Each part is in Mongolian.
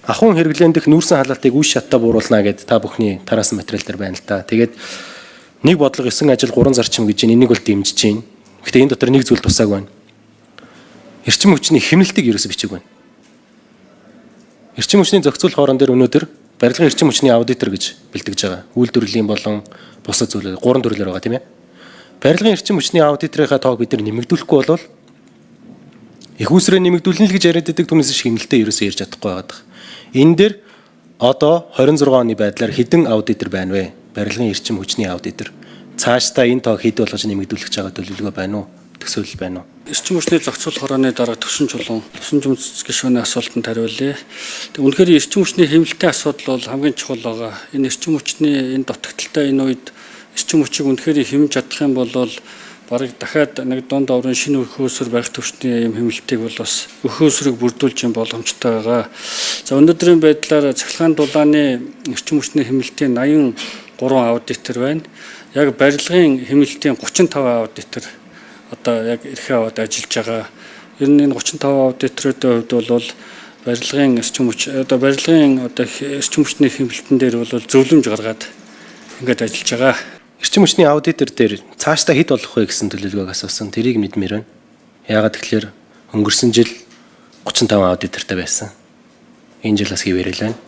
Ахуйн хэрэглээн дэх нүүрсэн халаалтыг үе шаттай бууруулна гэд та бүхний тараасан материал дээр байна л та. Тэгээд нэг бодлого 9 ажил 3 зарчим гэж энийг бол дэмжиж байна. Гэхдээ энэ дотор нэг зүйл тусааг байна. Эрчим хүчний хэмнэлтийг ерөөсө бичиг байна. Эрчим хүчний зохицуулах хорон дээр өнөөдөр барилгын эрчим хүчний аудитор гэж бэлтгэж байгаа. Үйлдвэрлэлийн болон бусад зүйлээр гурван төрлөөр байгаа, тийм ээ. Барилгын эрчим хүчний аудиторынхаа тоог бид нар нэмэгдүүлэхгүй бол их усрээ нэмэгдүүлнэ л гэж яриад байдаг, түүнээс шиг хэмнэлтээ ерөөсөө ярьж чадахгүй байгаа. Энэ дээр одоо 26 оны байдлаар хэдэн аудитор байна вэ? Барилгын эрчим хүчний аудитор. Цаашдаа энэ тоог хэд болгож нэмэгдүүлэх гэж байгаа төлөвлөгөө байна уу? Төсөөлөл байна уу? Эрчим хүчний зохицуулах хорооны дарга Төвшин Чулуун Төвшин Жумц гишүүний асуултанд хариулъя. Тэг үнэхээр эрчим хүчний хэмнэлтийн асуудал бол хамгийн чухал байгаа. Энэ эрчим хүчний энэ дутагдaltaй энэ үед эрчим хүчийг үнэхээр хэмнэж чадах юм бол бараг дахиад нэг дунд оврын шинэ өхөөсөр барих төвчний юм хэмнэлтийг бол бас өхөөсрийг бүрдүүлж юм боломжтой байгаа. За, өнөөдрийн байдлаар цахилгаан дулааны эрчим хүчний хэмнэлтийн 83 аудитор байна. Яг барилгын хэмнэлтийн 35 аудитор одоо яг эрхээ аваад ажиллаж байгаа. Ер нь энэ 35 аудиторын хувьд бол барилгын эрчим хүч одоо барилгын одоо эрчим хүчний хэмнэлтэн дээр бол зөвлөмж гаргаад ингээд ажиллаж байгаа. Эрчим хүчний аудитор дээр цаашдаа хэд болох вэ гэсэн төлөвлөгөөг асуусан. Тэрийг мэдмээр байна. Яагаад тэгэхээр өнгөрсөн жил 35 аудитортай байсан. Энэ жил бас хэвээрэл байна.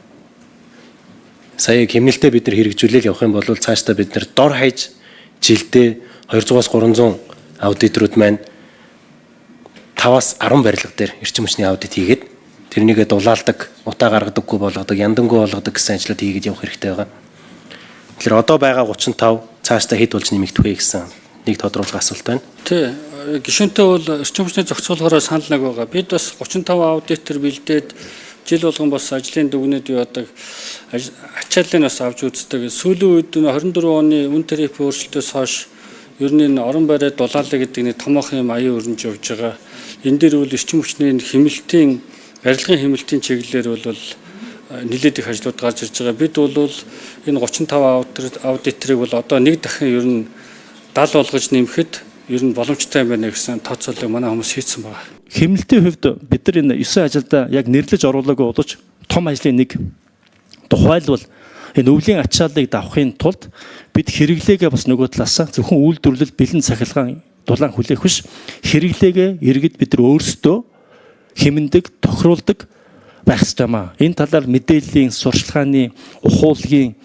Сая хэмнэлтээ бид нар хэрэгжүүлээл явах юм бол цаашдаа бид нар дор хаяж жилдээ 200-аас 300 аудиторууд маань 5-аас 10 барилга дээр эрчим хүчний аудит хийгээд тэрнийгээ дулаалдаг, утаа гаргадаггүй болгодог, янданггүй болгодог гэсэн ажлууд хийгээд явах хэрэгтэй байгаа. Тэгэхээр одоо байгаа 35 цаашдаа хэд болж нэмэгдэх вэ гэсэн нэг тодруулах асуулт байна. Тий, гишүүнтэй бол эрчим хүчний зохицуулахаараа санал нэг байгаа. Бид бас 35 аудитор бэлдээд жил болгон бас ажлын дүгнэлт яадаг, ачааллыг бас авч үздэг. Сүүлийн үед 24 оны үн тарифын өөрчлөлтөөс хойш ер нь энэ орон байраа дулаалаа гэдэг нэг томоохон юм аян өрнж явж байгаа. Энэ дээр бол эрчим хүчний энэ хэмнэлтийн барилгын хэмнэлтийн чиглэлээр бол нэлээд их ажлууд гарч ирж байгаа. Бид бол энэ 35 аудиторыг бол одоо нэг дахин ер нь 70 болгож нэмэхэд ер нь боломжтой юм байна гэсэн тооцоолыг манай хүмүүс хийцэн байгаа. Хэмнэлтийн хувьд бид нар энэ 9 ажилдаа яг нэрлэж оруулаагүй боловч том ажлын нэг тухайлбал энэ өвлийн ачааллыг давахын тулд бид хэрэглээгээ бас нөгөө талаас зөвхөн үйлдвэрлэл, бэлэн цахилгаан дулаан хүлээх биш, хэрэглээгээ иргэд бид нар өөрсдөө хэмнэдэг, тохируулдаг байх ёстой юм аа. Энэ талаар мэдээллийн, сурчлагын, ухуулгын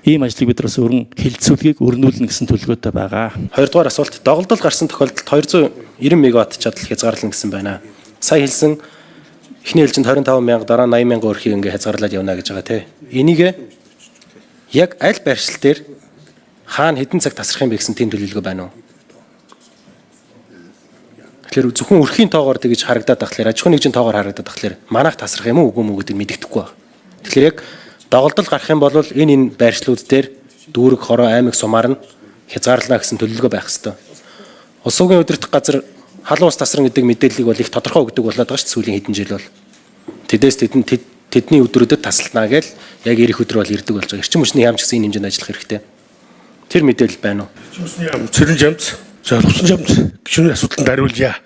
ийм ажлыг бид нар бас өрн хэлэлцүүлгийг өрнүүлнэ гэсэн төлөвлөгөөтэй байгаа. Хоёрдугаар асуулт: доголдол гарсан тохиолдолд 290 мегаватт чадал хязгаарлана гэсэн байна. Сая хэлсэн эхний ээлжинд 25 мянга, дараа нь 80 мянга өрхийг ингээ хязгаарлаад явна гэж байгаа, тий. Энийг яг аль байршил дээр хаана хэдэн цаг тасрах юм бэ гэсэн тийм төлөвлөгөө байна уу? Тэгэхээр зөвхөн өрхийн тоогоор тэгж харагдаад тахлаар, аж ахуйн нэгжийн тоогоор харагдаад тахлаар манайх тасрах юм уу үгүй юм уу гэдэг мэдэгдэхгүй байна. Тэгэхээр яг доголдол гарах юм бол энэ байршлууд дээр дүүрэг, хороо, аймаг сумаар нь хязгаарлана гэсэн төлөвлөгөө байх хэрэгтэй. Улс уугийн удирдах газар халуун ус тасран гэдэг мэдээллийг бол их тодорхой өгдөг болоод байгаа шүү дээ сүүлийн хэдэн жил бол. Тэдээс тэдний өдрүүдэд тасалнаа гээл яг ирэх өдөр бол ирдэг болж байгаа. Эрчим хүчний яам ч гэсэн энэ хэмжээнд ажиллах хэрэгтэй. Тэр мэдээлэл байна уу? Цэрэн жамц, за, Лувсан жамц гишүүний асуултанд хариулъя.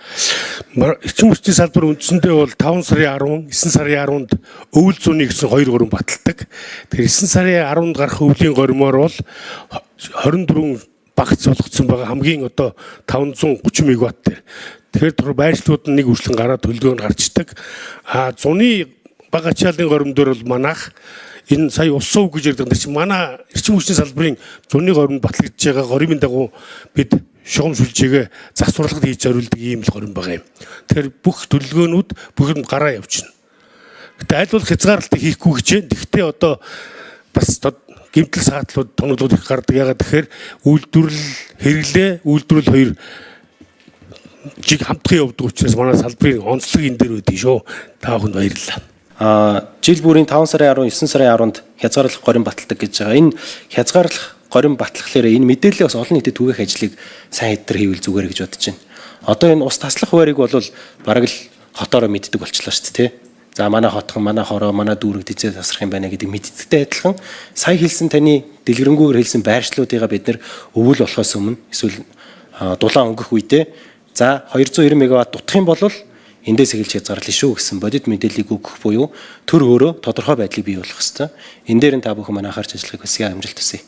Эрчим хүчний салбар үндсэндээ бол 5 сарын 10, 9 сарын 10-нд өвөл зууны гэсэн 2 горим баталдаг. Тэгэхээр 9 сарын 10-нд гарах өвлийн горимоор бол 24 багц болгоцсон байгаа, хамгийн одоо 530 мегаватт дээр. Тэгэхээр түр байршлууд нь нэг үрчлэн гараад төлөвлөгөө нь гарчдаг. А зуны бага ачааллын горим дээр бол манайх энэ сая ус суув гэж ярьдаг. Тэр чинь манай эрчим хүчний салбарын зуны горимд батлагдж байгаа горимын дагуу бид шугам сүлжээгээ засварлагад хийж зориулдаг ийм л горим байгаа юм. Тэгэхээр бүх төлөвлөгөөнүүд бүх юм гараа явчихна. Гэтэ аль болох хязгаарлалтыг хийхгүй гэж байна. Гэхдээ одоо бас гэмтэл саатлууд, тонолууд их гардаг. Ягаад тэгэхээр үйлдвэрлэл, хэрэглээ, үйлдвэрлэл хоёр жиг хамтхан явдаг учраас манай салбарын онцлог энэ дээр байдаг шүү. Та бүхэнд баярлалаа. Жил бүрийн 5 сарын 10, 9 сарын 10-нд хязгаарлах горим баталдаг гэж байгаа. Энэ хязгаарлах горим батлахлаараа энэ мэдээллийг бас олон нийтэд түгээх ажлыг сайн хэдтэр хийвэл зүгээр гэж бодож байна. Одоо энэ ус таслах хуваарийг бол бараг л хотоороо мэддэг болчлоо шүү дээ, тий. За, манай хотхон, манай хороо, манай дүүрэг тэзээ тасрах юм байна гэдэг мэддэгтэй адилхан сая хэлсэн таны дэлгэрэнгүйгээр хэлсэн байршлуудыгаа бид нэр өвөл болохоос өмнө эсвэл дулаан өнгөх үедээ, за, 290 мегаватт дутах юм бол Эндээс эхэлж хязгаарлана шүү гэсэн бодит мэдээллийг өгөх буюу төр өөрөө тодорхой байдлыг бий болгох ёстой. Энэ дээр нь та бүхэн манай анхаарч ажиллахыг хүсье. Амжилт хүсье.